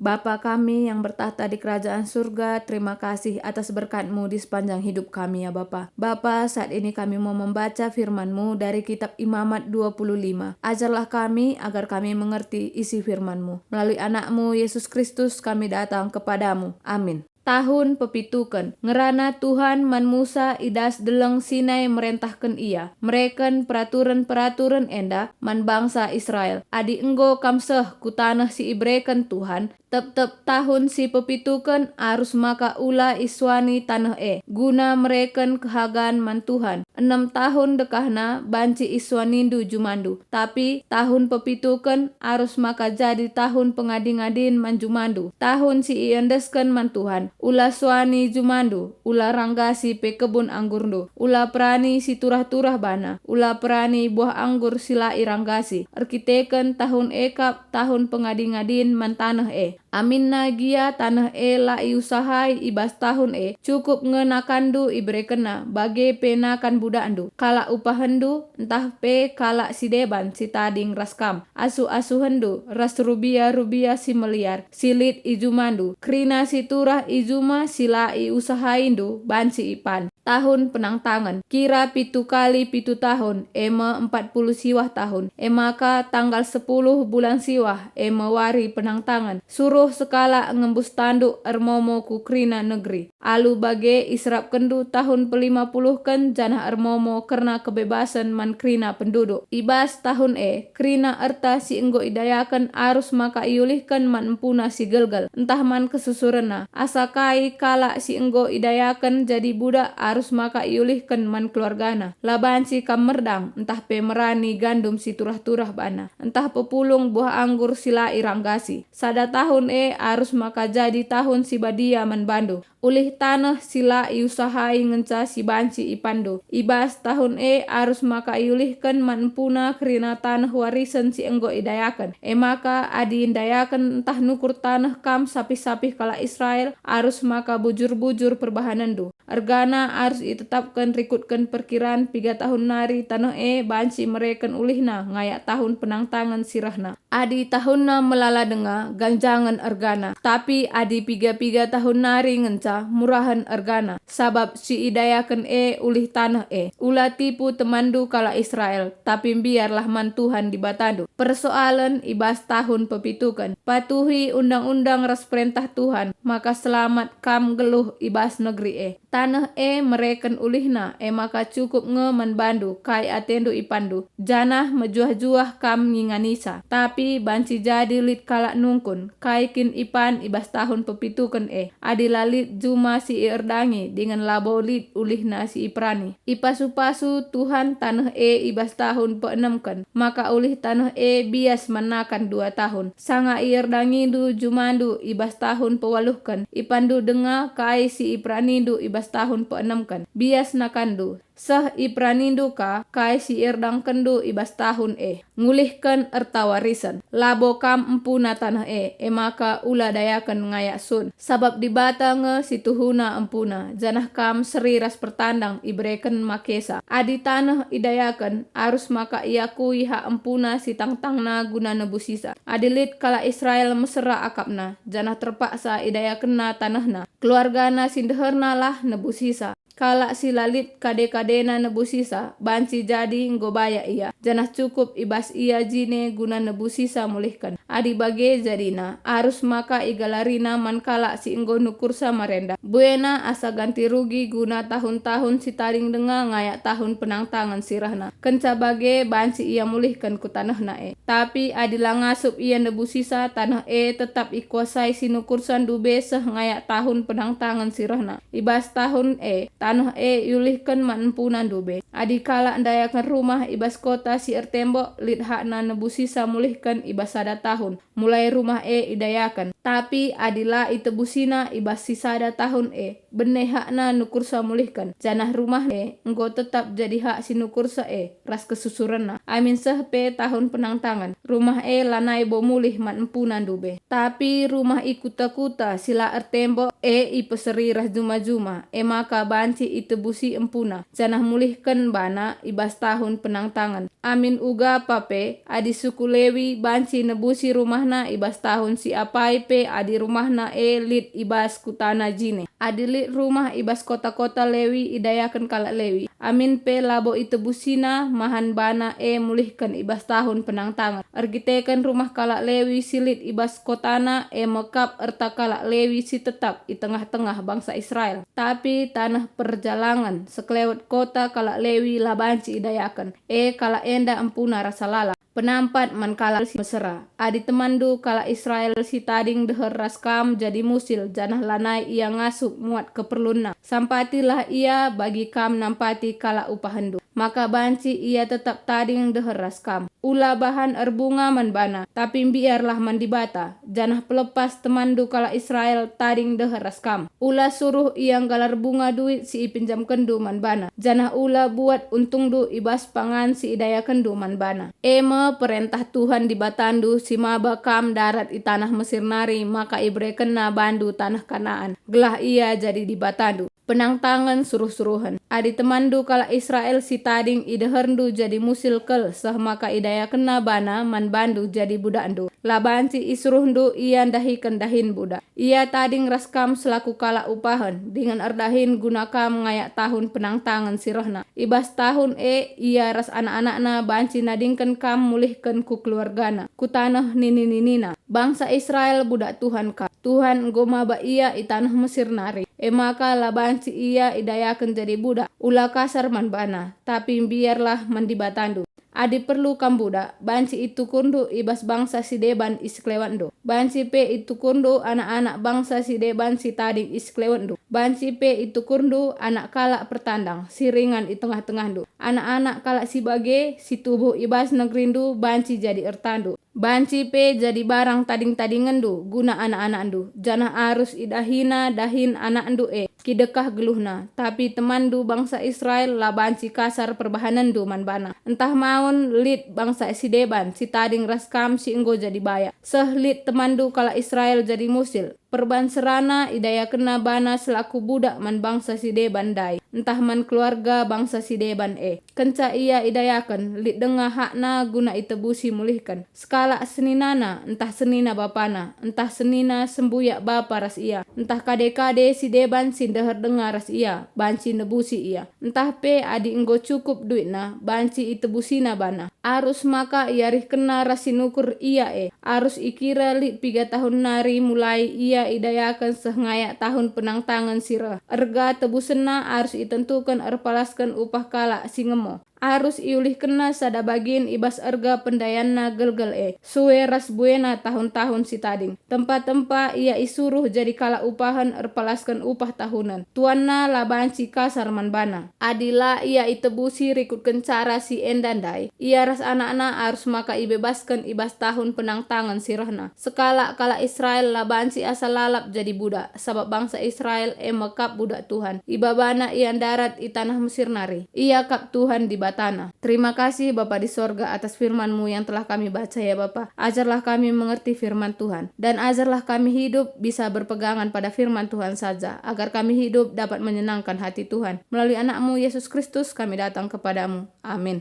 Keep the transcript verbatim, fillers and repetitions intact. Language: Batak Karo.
Bapa kami yang bertakhta di kerajaan surga, terima kasih atas berkat-Mu di sepanjang hidup kami, ya Bapa. Bapa, saat ini kami mau membaca firman-Mu dari kitab Imamat dua puluh lima. Ajarlah kami agar kami mengerti isi firman-Mu. Melalui Anak-Mu, Yesus Kristus, kami datang kepada-Mu. Amin. Tahun pepituken. Ngerana Tuhan man Musa i das Deleng Sinai merentahken ia, mereken peraturen-peraturen enda man bangsa Israel. Adi enggo kam seh ku taneh si ibereken Tuhan, tep-tep tahun si pepituken arus maka ula isuani taneh e, guna mereken kehagan man Tuhan. Enem tahun dekahna banci isuanindu jumandu, tapi tahun pepituken arus maka jadi tahun pengadi-ngadin man jumandu, tahun si iendesken man Tuhan. Ula suani jumandu, ula ranggasi pe kebun anggurndu, ula perani si turah-turah bana, ula perani buah anggur si la iranggasi, erkiteken tahun e kap tahun pengadi-ngadin man taneh e. Aminna gia taneh e la iusahai i bas tahun e, cukup nge nakanndu iberekenna, bage pe nakan budakndu, kalak upahenndu, ntah pe kalak si deban si tading ras kam, asuh-asuhenndu ras rubia-rubia si meliar si lit i jumandu, kerina si turah i juma si la iusahaindu banci ipan. Tahun penangtangen, kira pitu kali pitu tahun, e me empat puluh siwah tahun. E maka tanggal sepuluh bulan siwah, e me wari penangtangen, suruh sekalak ngembus tanduk ermomo ku kerina negeri. Alu bage iserapkenndu tahun pelima puluhken janah ermomo kerna kebebasen man kerina penduduk. I bas tahun e, kerina erta si enggo idayaken arus maka iulihken man empuna si gelgel, ntah man kesusurenna. Asa kai kalak si enggo idayaken jadi budak arus maka iulihken man keluargana. La banci kam merdang, ntah pe merani gandum si turah-turah bana, ntah pepulung buah anggur si la iranggasi. Sada tahun e arus maka jadi tahun si badia man bandu. Ulih taneh si la iusahai ngenca si banci ipanndu. I bas tahun e arus maka iulihken man empuna kerina taneh warisen si enggo idayaken. E maka adi ndayaken ntah nukur taneh kam sapih-sapih kalak Israel, arus maka bujur-bujur perbahanenndu. Ergana arus itetapken rikutken perkiran piga tahun nari taneh e banci mereken ulihna ngayak tahun penangtangen si rehna. Adi tahunna melala denga, ganjangen ergana. Tapi adi piga-piga tahun nari ngenca, murahen ergana, sabap si idayaken e ulih taneh e. Ula tipu temanndu kalak Israel, tapi mbiarlah man Tuhan Dibatandu. Persoalen i bas tahun pepituken. Patuhi undang-undang ras perentah Tuhan, maka selamat kam nggeluh i bas negeri e. Taneh e mereken ulihna, e maka cukup nge man bandu kai atendu ipanndu, janah mejuah-juah kam nginganisa. Tapi banci jadi lit kalak nungkun, kai kin ipan i bas tahun pepituken e, adi la lit juma si ierdangi dingen labo lit ulihna si iperani. Ipasu-pasu Tuhan taneh e i bas tahun peenemken, maka ulih taneh e bias man nakan dua tahun. Sanga ierdangindu jumandu i bas tahun pewaluhken, ipanndu denga kai si iperanindu i bas tahun peenemken, bias nakanndu, seh iperanindu ka kai si ierdangkenndu i bas tahun e. Ngulihken erta warisen. Labo kam empuna taneh e, e maka ula dayaken ngayak sun, sabap Dibata nge si tuhuna empuna, janah kam seri ras pertandang ibereken makesa. Adi taneh idayaken, arus maka iakui hak empuna si tangtangna guna nebusisa. Adi lit kalak Israel mesera akapna, janah terpaksa idayakenna tanehna, keluargana si ndehernalah nebusisa. Kalak si la lit kade-kadena nebusisa, banci jadi enggo bayak ia, janah cukup i bas ia jine guna nebusisa mulihken. Adi bage jadina, arus maka igalarina man kalak si enggo nukursa marenda. Buena asa ganti rugi guna tahun-tahun si tading denga ngayak tahun penangtangen si rehna. Kenca bage banci ia mulihken ku tanehna e. Tapi adi la ngasup ia nebusisa, taneh e tetap ikuasai si nukursa ndube seh ngayak tahun penangtangen si rehna. I bas tahun e, taneh e iulihken man empuna ndube. Adi kalak ndayaken rumah i bas kota si ertembok, lit hakna nebusisa mulihken i bas sada tahun, mulai rumah e idayaken. Tapi adi la itebusina i bas si sada tahun e, bene hakna nukursa mulihken, janah rumah e enggo tetap jadi hak si nukursa e ras kesusurenna. Amin seh pe tahun penangtangen, rumah e lanai bo mulih man empuna ndube. Tapi rumah i kuta-kuta si la ertembok e ipeseri ras juma-juma, e maka banci itebusi empuna, janah mulihken bana i bas tahun penangtangen. Amin uga pa pe, adi suku Lewi banci nebusi rumahna i bas tahun si apai pe adi rumahna e lit i bas kutana jine. Adi lit rumah i bas kota-kota Lewi idayaken kalak Lewi, amin pe labo itebusina mahan bana e mulihken i bas tahun penangtangen, erkiteken rumah kalak Lewi si lit i bas kotana e me kap erta kalak Lewi si tetap i tengah-tengah bangsa Israel. Tapi taneh perjalangen sekelewet kota kalak Lewi la banci idayaken, e kalak enda empuna rasa lalap. Penampat man kalak si mesera. Adi temanndu kalak Israel si tading deher ras kam jadi musil janah lanai ia ngasup muat keperlunna, sampatilah ia bagi kam nampati kalak upahenndu, maka banci ia tetap tading deher ras kam. Ula bahan erbunga man bana, tapi mbiarlah man Dibata, janah pelepas temanndu kalak Israel tading deher ras kam. Ula suruh ia nggalar bunga duit si ipinjamkenndu man bana, janah ula buat untungndu i bas pangan si idayakenndu man bana. E me perentah Tuhan Dibatandu si maba kam ndarat i taneh Mesir nari maka iberekenNa bandu taneh Kanaan, gelah ia jadi Dibatandu. Penangtangen suruh-suruhen. Adi temanndu kalak Israel si tading ideherndu jadi musil kal seh maka idayakenna bana man bandu jadi budakndu, la banci isuruhndu ia ndahiken dahin budak. Ia tading ras kam selaku kalak upahen, dingen erdahin guna kam ngayak tahun penangtangen si rehna. I bas tahun e ia ras anak-anakna banci nadingken kam mulihken ku keluargana, ku taneh nini-ninina. Bangsa Israel budak Tuhan kap. Tuhan enggo maba ia i taneh Mesir nari, e maka la banci ia idayaken jadi budak. Ula kasar man bana, tapi mbiarlah man Dibatandu. Adi perlu kam budak, banci itukurndu i bas bangsa si deban i sekelewetndu. Banci pe itukurndu anak-anak bangsa si deban si tading i sekelewetndu. Banci pe itukurndu anak kalak pertandang si ringan i tengah-tengahndu. Anak-anak kalak si bage si tubuh i bas negerindu banci jadi ertandu. Banci pe jadi barang tading-tadingenndu guna anak-anakndu, janah arus idahina dahin anakndu e kidekah geluhna. Tapi temanndu bangsa Israel la banci kasar perbahanenndu man bana. Ntah maun lit bangsa si deban si tading ras kam si enggo jadi bayak, seh lit temanndu kalak Israel jadi musil, perban serana idayakenna bana selaku budak man bangsa si deban ndai, ntah man keluarga bangsa si deban e. Kenca ia idayaken, lit denga hakna guna itebusi mulihken. Sekalak seninana, ntah senina bapana, ntah senina sembuyak bapa ras ia, ntah kade-kade si deban si ndeher denga ras ia, banci nebusi ia. Ntah pe adi enggo cukup duitna, banci itebusina bana. Arus maka iarihkenna ras si nukur ia e, arus ikira lit piga tahun nari mulai ia idayaken seh ngayak tahun penangtangen si reh. Erga tebusenna arus itentuken erpalasken upah kalak si ngemo. Arus iulihkenna sada bagin i bas erga pendayanna gelgel e, sue ras buena tahun-tahun si tading. Tempa-tempa ia isuruh jadi kalak upahen erpalasken upah tahunen. Tuanna la banci kasar man bana. Adi la ia itebusi rikutken cara si enda ndai, ia ras anakna arus maka ibebasken i bas tahun penangtangen si rehna. Sekalak kalak Israel la banci asa lalap jadi budak, sabap bangsa Israel e me kap budak Tuhan. Ibabana ia ndarat i taneh Mesir nari. Ia kap Tuhan Dibatana. Terima kasih, Bapa di sorga, atas firman-Mu yang telah kami baca, ya Bapa. Ajarlah kami mengerti firman Tuhan, dan ajarlah kami hidup bisa berpegangan pada firman Tuhan saja, agar kami hidup dapat menyenangkan hati Tuhan. Melalui Anak-Mu, Yesus Kristus, kami datang kepada-Mu. Amin.